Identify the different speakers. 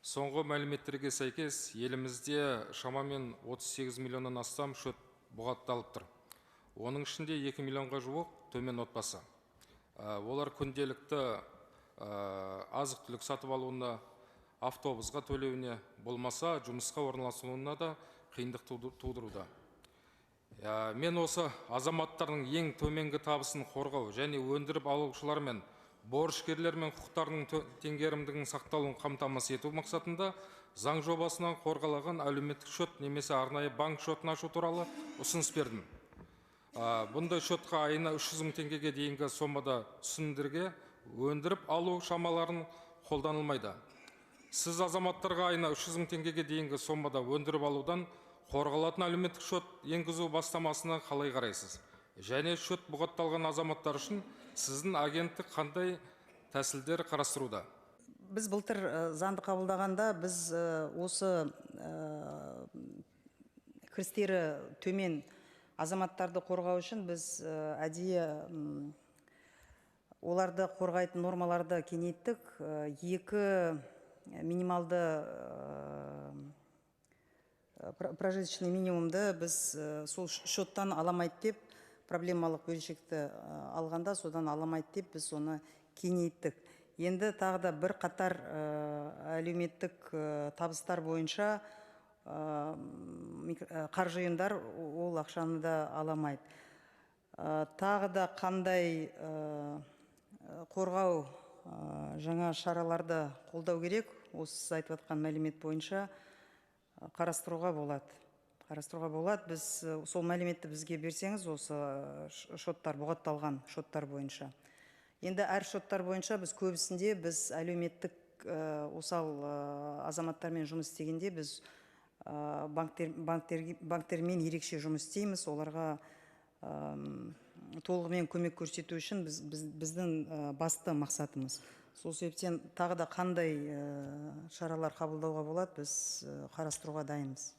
Speaker 1: Соңғы мәліметтерге сәйкес, елімізде шамамен 38 миллионнан астам шот бұғатталып тұр. Оның ішінде 2 миллионға жуық төмен отбасы. Олар күнделікті азық-түлік сатып алуына, автобусқа төлеуіне, болмаса жұмысқа орналасуына да қиындық тудыруда. Мен осы азаматтардың ең төменгі табысын қорғау және өндіріп алушылар мен борышкерлер мен құқықтарының теңгерімдігін сақталуын қамтамасыз ету мақсатында заң жобасынан қорғалаған әлеуметтік шот немесе арнайы банк шотын ашу туралы ұсыныс бердім. Бұндай шотқа айына 300 мың теңгеге дейінгі сомада түсімдерге өндіріп алу шамаларын қолданылмайды. Сіз азаматтарға айына 300 мың теңгеге дейінгі сомада өндіріп алудан қорғалатын әлеуметтік шот енгізу бастамасына қалай қарайсыз? Және шот бұғатталған азаматтар үшін сіздің агенттік қандай тәсілдер қарастыруда?
Speaker 2: Біз былтыр заңды қабылдағанда біз осы кірістері төмен азаматтарды қорғау үшін біз әдейі оларды қорғайтын нормаларды кеңейттік. Екі минималды прожиточный минимумды біз сол шоттан аламайды деп, проблемалық бөлшекті алғанда содан аламайды деп біз соны кеңейттік. Енді тағы да бір қатар әлеуметтік табыстар бойынша қаржы ұйымдар ол ақшаны да аламайды. Тағы да қандай қорғау жаңа шараларды қолдау керек, осы сіз айтып жатқан мәлімет бойынша қарастыруға болады. Қарастыруға болады. Біз сол мәліметті бізге берсеңіз, осы шоттар, бұғатталған шоттар бойынша. Енді әр шоттар бойынша біз көбісінде біз әлеуметтік осал азаматтармен жұмыс істегенде біз банктермен ерекше жұмыс істейміз, оларға толығымен көмек көрсету үшін біздің басты мақсатымыз. Сол себептен тағы да қандай шаралар қабылдауға болады, біз қарастыруға дайынбыз.